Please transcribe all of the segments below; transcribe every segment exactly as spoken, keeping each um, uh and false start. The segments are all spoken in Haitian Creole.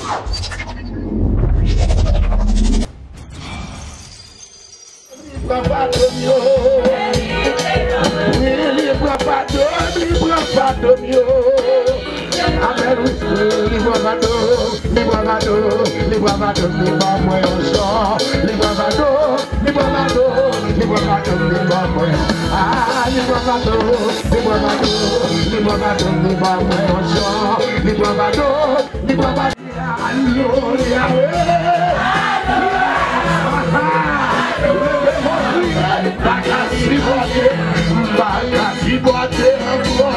Li pran fado m yo. Wi, li pran fado m, li pran fado m yo. Amèn, wi. Li pran fado, li pran fado, li pran fado, li ban mwen yon chan. Li pran fado, li pran fado, li pran fado, li ban mwen. Ah, li pran fado, li pran fado, li pran fado, li ban mwen yon chan. Li pran fado, li pran fado. Alelouya, wi. Leve men w, kriye. M pa ka sipòte, m pa ka sipòte ankò.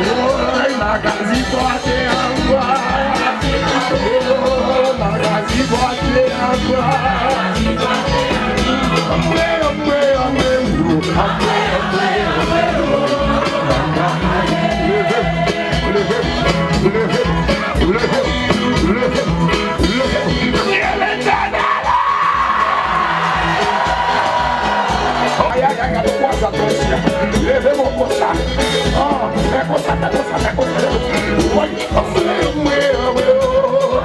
Woy, m pa ka sipòte ankò. Oh, m pa ka sipòte ankò. Anmwe, anmwe, anmwe, anmwe, anmwe, anmwe. Leve, leve, leve, leve, leve, leve. Kriye Letènèl! Ay, ay, ay, gade kwa sa, konsa. Leve men w konsa. Ah, fè konsa, fè konsa, fè konsa. Woy, anmwe, anmwe, anmwe, oh.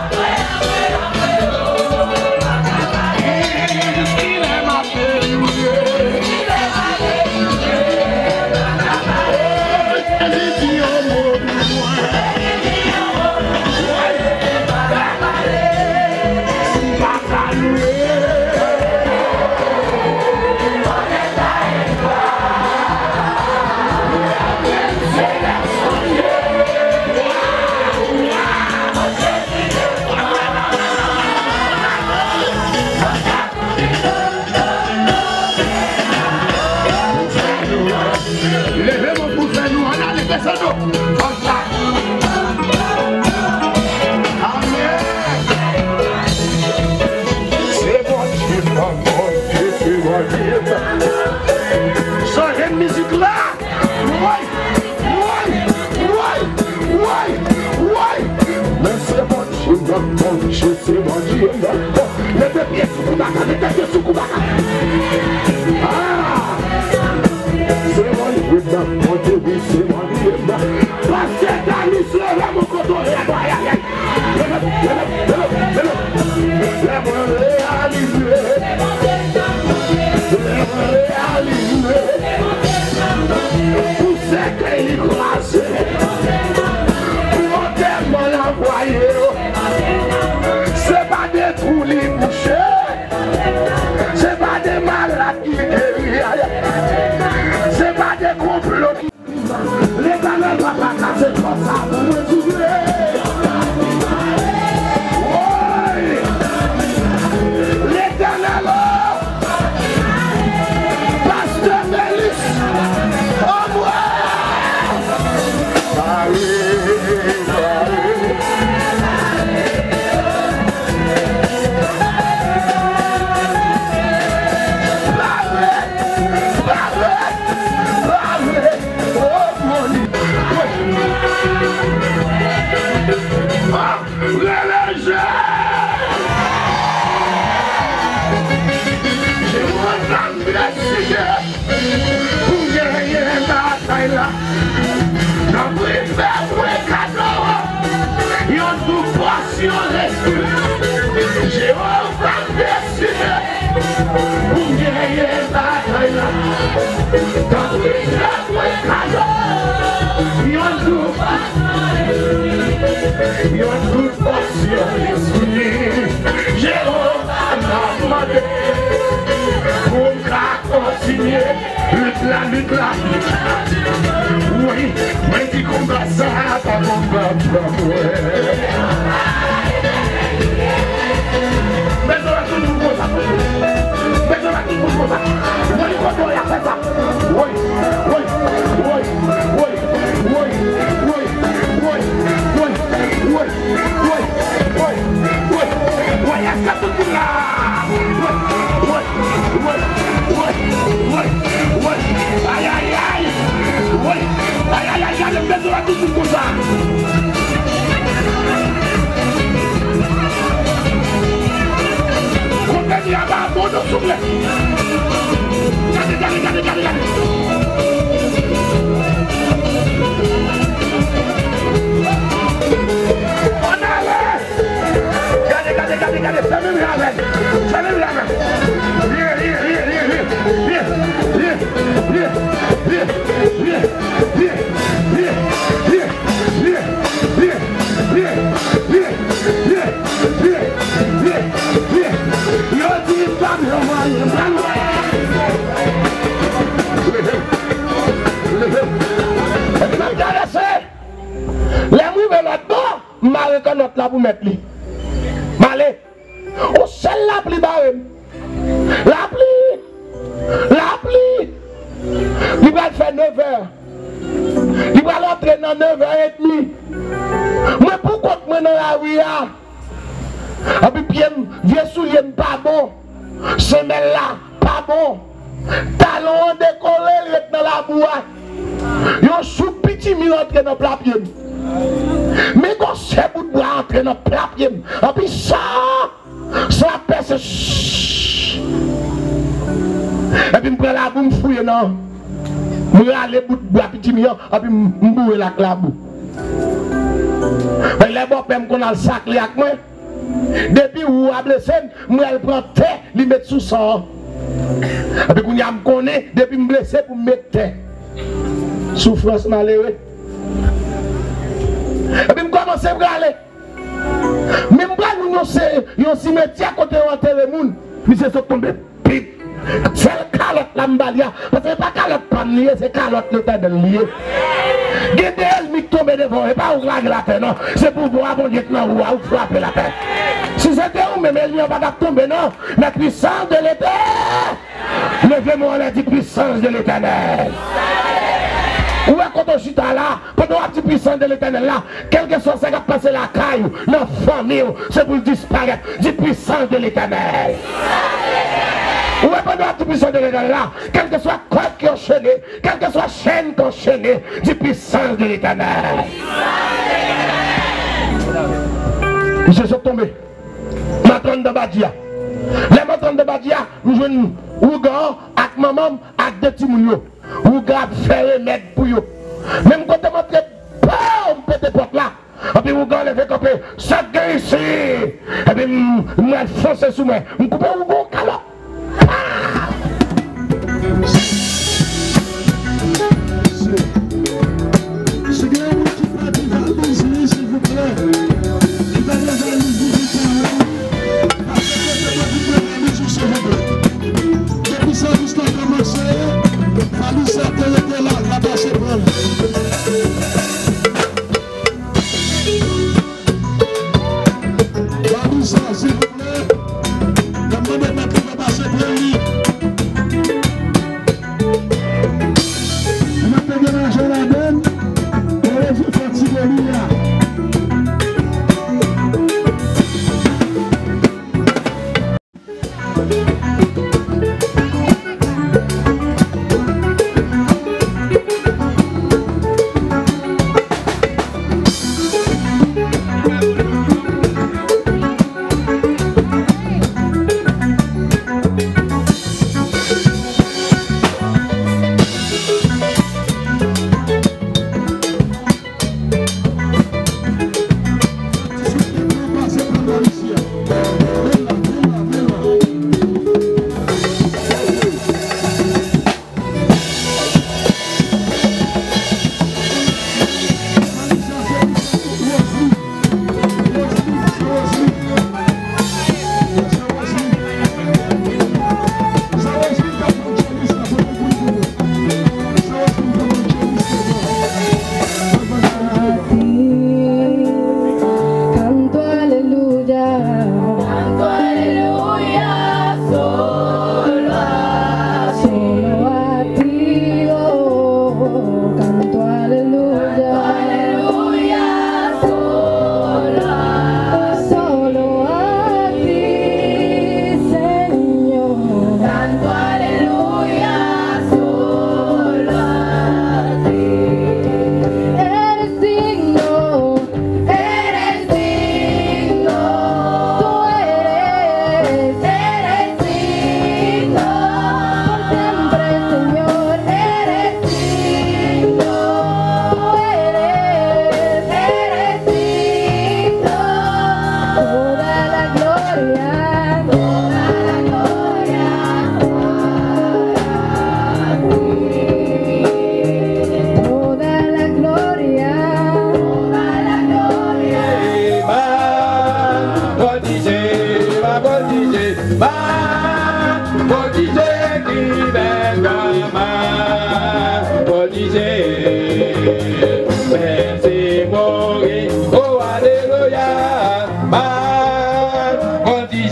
Leve men w pou fè nou, ann ale, desann nou. Konsa. Amèn. Se Bondye, Bondye, se Bondye. Chanje mizik la. Woy, woy, woy, woy, woy. Men se Bondye, Bondye, se Bondye. Leve pye sou kou baka, leve pye sou kou baka. Ah! Se Bondye, Bondye, wi, se Bondye. Pastè Danis, leve men w kote w ye, ay, ay, ay. Lè mwen reyalize, lè mwen reyalize, pou sèkèy li kraze, pou antèman l anvwaye yo, se pa de twou li bouche, se pa de malad ki geri, se pa de konplo ki Letènèl papa kase kò sa pou mwen, souple. Woy! Letènèl, oh! Pastè Melis, anmwe! Pale, pale. Pale, pale, pale. Oh, moni. Ah, rele je. Jewova m deside pou m genyen batay la. Tanpri, fè mwen kado yon doub pòsyon lespri. Jewova m deside pou m genyen batay la. Tanpri, fè mwen kado yon doub, yon doub pòsyon lespri. Jewova, m ap mande pou m ka kontinye lit la, lit la. Wi, mwen di konba sa a pa konba pa mwen. Bezwen tout moun konsa. Bezwen tout moun konsa. Woy, kote w ye, fè sa. Woy, woy, woy, woy. Woy, woy, woy, èske tout moun la? Woy, woy, woy, woy, woy, woy, woy, woy, ay, ay, ay, woy, ay, ay, ay, gade, m bezwen wè tout moun konsa. Yo di m pa m yon mwayen, m pa m. Leve m, leve m. Epi m ap travèse. Lè m rive lòt bò, m mare kannòt la pou mèt li. M ale. Yon sèl lapli bare m. Lapli! Lapli! Li pral fè nevè. Li pral antre nan nevè edmi. Mwen poukont mwen nan lari a. Epi pye m, vye soulye m pa bon. Semèl la pa bon. Talon an dekole, li ret nan labou a. Yon jou pitimi rantre nan pla pye m. Men gwosè bout bwa antre nan pla pye m. Epi sa Sa ap pèse. Epi m pran labou, m fouye nan. M rale bout bwa pitimi an, epi m, m boure l ak labou. Men lè bòpè m konn al sakle ak mwen, depi wou a blese m, m wè l pran tè, li met sou san an. Epi kounye a m konnen, depi m blese pou m met tè. Soufrans malere. Epi m kòmanse prale. Men m pral jwenn yon se-, yon simetyè kote yo antere moun. Misye sot tonbe pip. Sèl kalòt la m ba li a. Paske se pa kalòt pa m li ye, se kalòt Letènèl li ye. Gen de ènmi k tonbe devan w, e pa ou k lage l atè non. Se pouvwa Bondye k nan ou a, ou k frape l atè. Si se te ou menm, ènmi an pa t ap tonbe non. La puissance de l'Éternel. Leve men w anlè, di, puissance de l'Éternel. Ou wè kote w chita la, pandan w ap di puissance de l'Éternel la, kèlkeswa sa k ap pase lakay ou, nan fanmi w, se pou l disparèt. Di, puissance de l'Éternel. Ou wè pandan w ap di puissance de l'Éternel la, kèlkeswa kòd ki anchene, kèlkeswa chèn ki anchene, di, puissance de l'Éternel. Misye sot tonbe. M antre anndan badji a. Lè m antre anndan badji a, m jwenn wougan an ak manman m ak de timoun yo. Wougan ap fè remèd pou yo. Menm kote m antre, pow, m pete pòt la. Epi wougan an leve kanpe, sa k gen isi? Epi m, m ranfonse sou mwen. M koupe wougan an kalòt. Si gen yon moun ki pèdi valiz li, silvouplè, ki pèdi valiz li, silvouplè, pase kote mwen pou pran valiz ou, silvouplè. Depi sèvis la kòmanse, valiz sa te rete la, la pase pran l. Valiz sa, silvouplè. N ap mande mèt li fè pase pran li.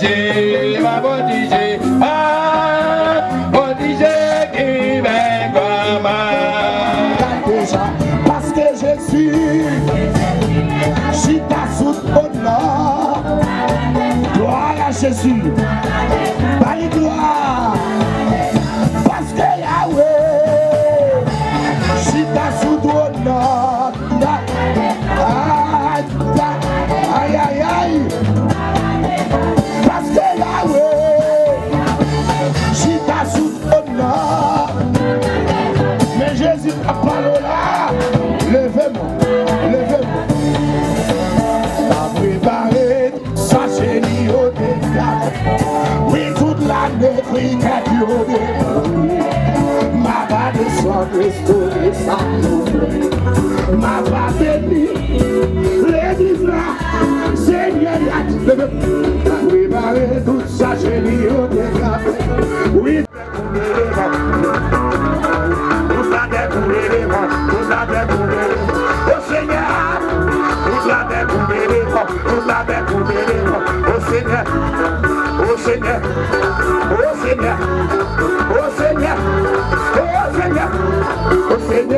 Jewova, Bondye, a, Bondye ki bèl kòman. Gade deja, paske Jezi chita sou twòn nan. Glwa a Jezi. Ba li glwa. Paske Yahweh chita sou twòn nan. Ay, ay, ay. Paske Yahweh chita sou twòn nan. Men Jezi k ap pale w la. Leve men w, leve men w. N a prepare sa cheri yo te gade. Wi, tout lane kriket yo te mouri. M a pa desann restore sa nou fè. M a pa beni legliz la. Senyè, y a leve. Prepare tout sa cheri yo te gade. Wi. Tout la tè koule devan, tout la tè koule devan. O Senyè, tout la tè koule devan, tout la tè koule devan. O Senyè, o Senyè, o Senyè, o Senyè, o Senyè, o Senyè,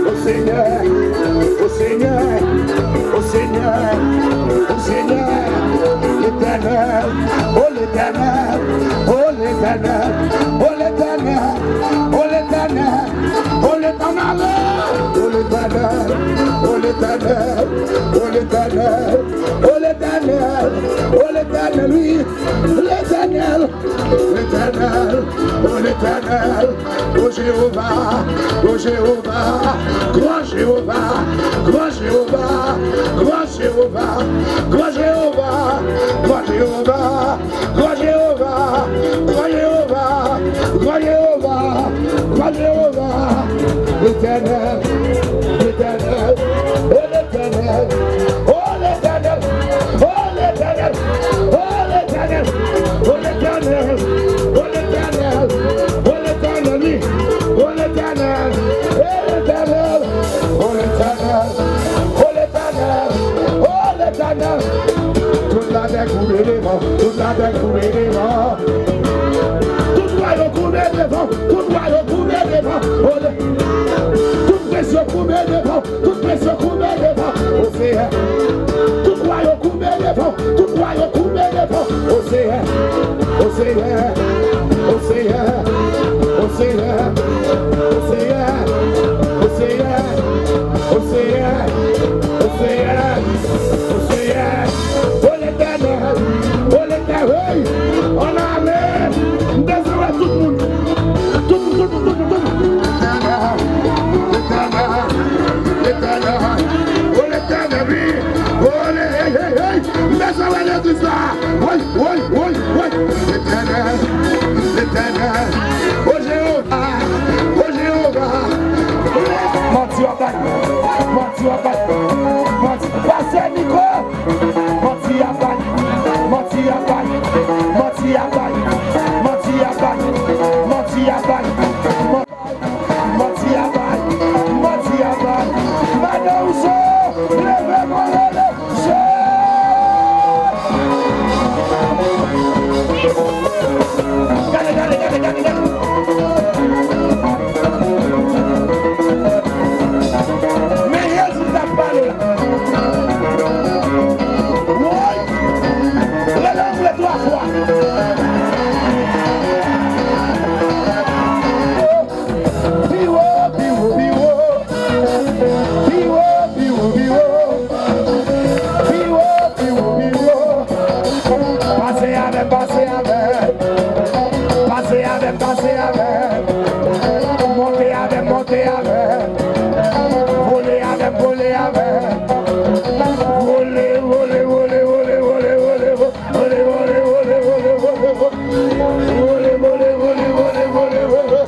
o Senyè, o Senyè, o Senyè, o Senyè, Letènèl, o Letènèl, o Letènèl, o Letènèl, o Letènèl, o Letènèl, o Letènèl, o Letènèl, o Letènèl, o Letènèl, wi, Letènèl, Letènèl, o Letènèl, o Jewova, o Jewova, gran Jewova, gran Jewova, gran Jewova, gran Jewova, gran Jewova, gran Jewova, gran Jewova, gran Jewova, gran Jewova, Letènèl, Letènèl, o Letènèl, o Letènèl, o Letènèl, o Letènèl, o Letènèl, o Letènèl, o Letènèl, wi, o Letènèl, o Letènèl, o Letènèl, o Letènèl. Letènèl, o Letènèl. Tout latè koube devan, tout latè koube devan. Tout wa yo koube devan, tout wa yo koube devan. O Lè-, tout prens yo koube devan, tout prens yo koube devan. O Seyè, tout wa yo koube devan, tout wa yo koube devan. O Seyè, o Seyè, o Seyè, o Seyè, o Seyè, o Seyè, o Seyè, o Seyè, o Seyè, o Letènèl, o Letènèl, hey, ann ale, m bezwen wè tout moun, tout, tout, tout, tout. Letènèl, Letènèl, Letènèl, o Letènèl, wi, o Lè-, hey, hey, hey, m bezwen wè legliz la, woy, woy, woy, woy, Letènèl, Letènèl, o Jewova, o Jewova. Manti w ap bay, manti w ap bay, manti. Pastè Niko, manti y ap bay, manti y ap bay, manti y ap bay, manti y ap bay, manti y ap bay, man-, manti y ap bay, manti y ap bay. Madan Rousseau, leve men w, leve. Gade, gade, gade, gade, gade. Men Jezi t ap pale la. Woy! Leve angle twa fwa. Pi wo, pi wo, pi wo. Pi wo, pi wo, pi wo. Pi wo, pi wo, pi wo. Pase avè m, pase avè m. Pase avè m, pase avè m. Monte avè m, monte avè m. Vole avè m, vole avè m. Vole, vole, vole. Vole, vole, vole, vole, vole. Vole, vole, vole, vole, vole, vole.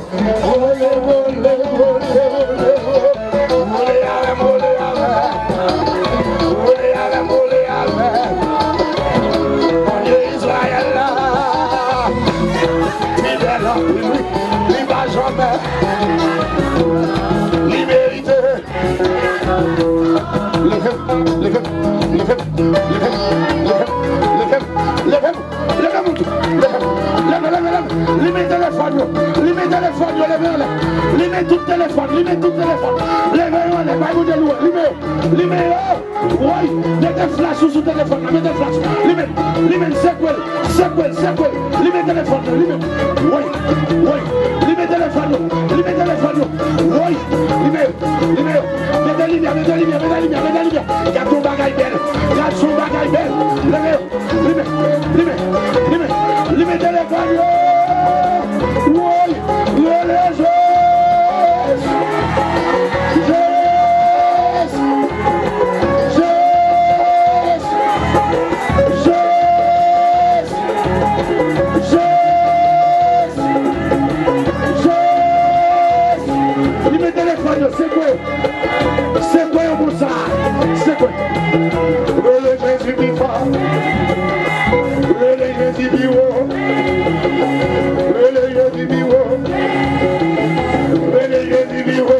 Vole, vole, vole, vole, vole. Vole avè m, vole avè m. Vole avè m, vole avè m. Bondye Izrayèl la, fidèl anpil, wi. Li pa janmen. Li merite. Leve, leve, leve, leve, leve, leve, leve, leve. Tout telefòn, limen tout telefòn. Leve yo anlè, bay Bondye louwe. Limen yo, limen yo. Woy, mete flash ou sou telefòn nan, mete flash. Limen, limen, sekwe l, sekwe l, sekwe l. Limen telefòn nan, limen. Woy, woy, limen telefòn yo, limen telefòn yo. Woy, limen yo, limen yo. Mete limyè, mete limyè, mete limyè, mete limyè. Gad yon bagay bèl, gad yon bagay bèl. Leve yo. Limen, limen, limen, limen telefòn yo. Woy, rele Jezi. Jezi. Jezi. Jezi. Jezi. Limen telefòn yo, sekwe. Sekwe yo moun sa. Sekwe. Rele Jezi pi fò. Rele Jezi pi wo. Rele Jezi pi wo. Rele Jezi pi wo.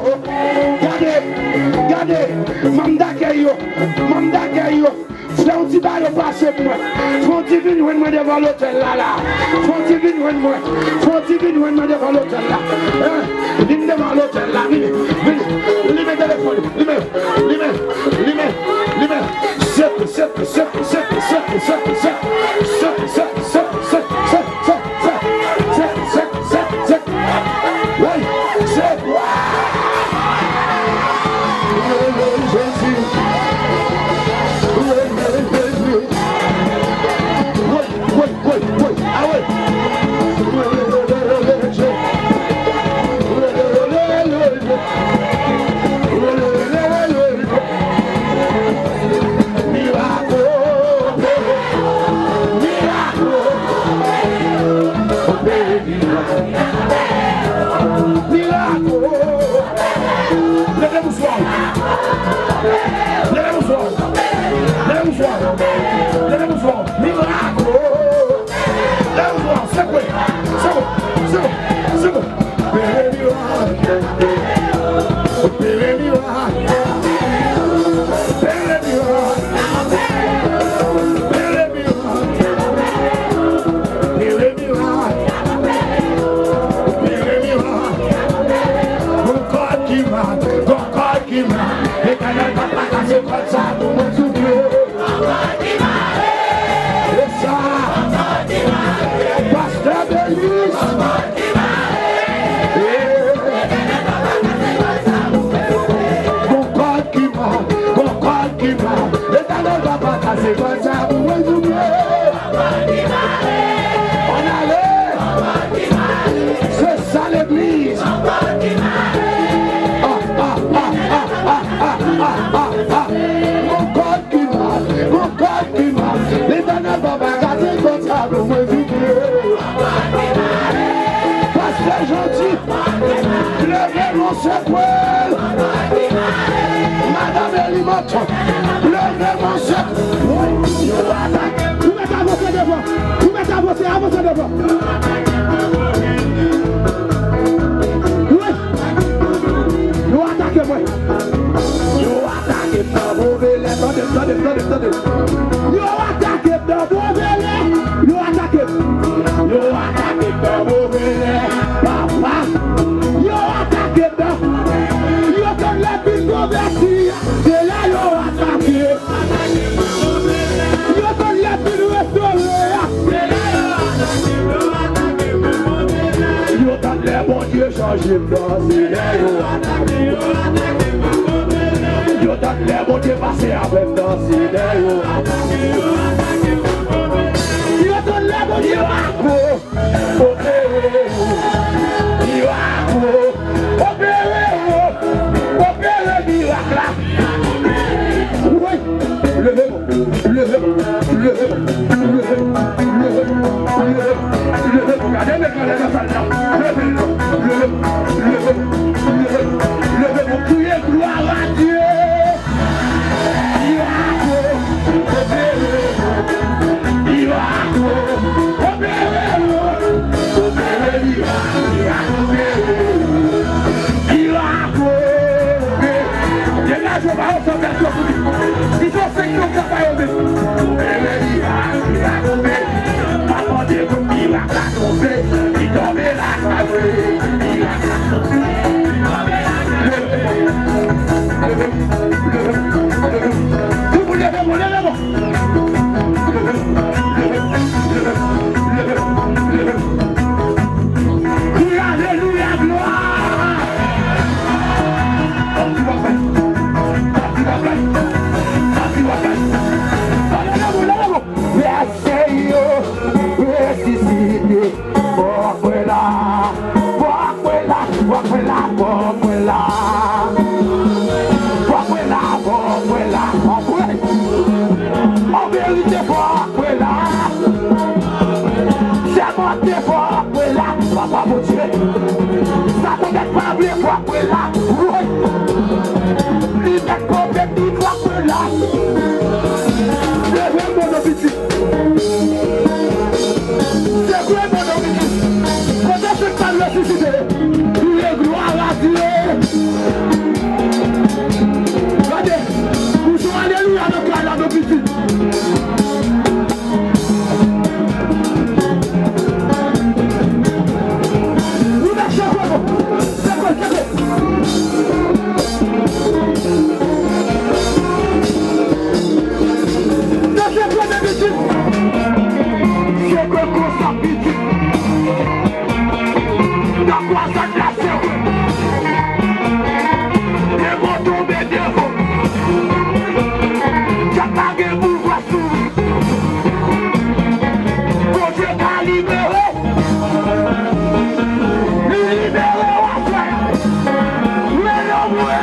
Gade, gade, manm dakèy yo, manm dakèy yo. Fè yon ti ba yo pase pou mwen. Fè yon ti vin jwenn mwen devan lotèl la, la. Fè yon ti vin jwenn mwen. Fè yon ti vin jwenn mwen devan lotèl la. Hein? Vin devan lotèl la. Vini, vini. Limen telefòn. Limen, limen, limen, limen. Sekwe, sekwe, sekwe. Woy, sekwe. Woy, woy, woy. Awe. Mirak, oh, mirak, oh, mirak, oh. Leve mouchwa w. Leve mouchwa w. Leve mouchwa w. Leve mouchwa w. Mirak, oh. Leve mouchwa w. Sekwe. Sekwe. Sekwe. Sekwe. Opere mirak. Opere mirak. Opere mirak. Opere mirak. Opere mirak. Opere mirak. Gon kòd ki mal, gon kòd ki mal. Letènèl papa kase kòd sa pou mwen souple. E sa, pastè Denis. Gon kòd ki mal, gon kòd ki mal. Letènèl papa kase kòd sa pou mwen souple. Ann ale. Se sa legliz. Ah, ah, ah. Gon kòd ki mal, gon kòd ki mal. Letènèl papa kase kòd sa pou mwen souple. Pastè Janti, leve non sekwe l. Madanm Elimant, leve non sekwe l. Yo atake. Ou mèt avanse devan. Ou mèt avanse, avanse devan. Wi. Yo atake mwen. Yo atake m nan move lè. Tande m, tande m, tande m, tande m. Yo atake m nan move lè. Yo atake m. Yo atake m nan move lè. Papa. Yo atake m nan. Yo konn lè pi konvèti. Se lè yo atake. Yo konn lè pi restore a. Yo tann lè Bondye chanje m nan, se lè yo atake. Yo tann lè Bondye pase avè m nan, se lè yo atake. Yo tann lè Bondye atake. Opere yo. Mirak yo. Opere yo. Opere mirak la. Woy. Leve, leve, leve, leve, leve, leve, leve. Gade nèg la nan sal la. Leve, leve, leve, leve, leve pou kriye glwa a Dye. Mirak, opere, mirak, opere, opere, mirak, mirak, opere, mirak, opere. Degaje w, ba yo san pèsòn pou li. Si se yon seksyon k ap ba yo men. Opere, mirak, mirak, opere. Papa Dye pou mirak la tonbe. Li tonbe la, sa vre. Mirak la tonbe. Te fò apre la. Sèman te fò apre la. Papa Bondye. Satan mèt pa vle fò apre la. Woy. Li mèt kanpe li fò apre la. Se vre, mon pitit. Se vre, mon pitit. Kote se k pa resisite? Kriye glwa a Dye. Gade, ou son alelouya nan kay la, mon pitit. Ou nan cheve, non? Seke, seke. Nan seke, mon pitit. Seke konsa, pitit. Nan kwazad la, seke. Demon tonbe devan. Djab pa gen pouvwa sou ou. Bondye ka libere. Li libere w aswè a. Wi, non, wi.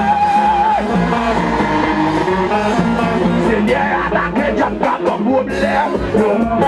Senyè atake djab la ban pwoblèm.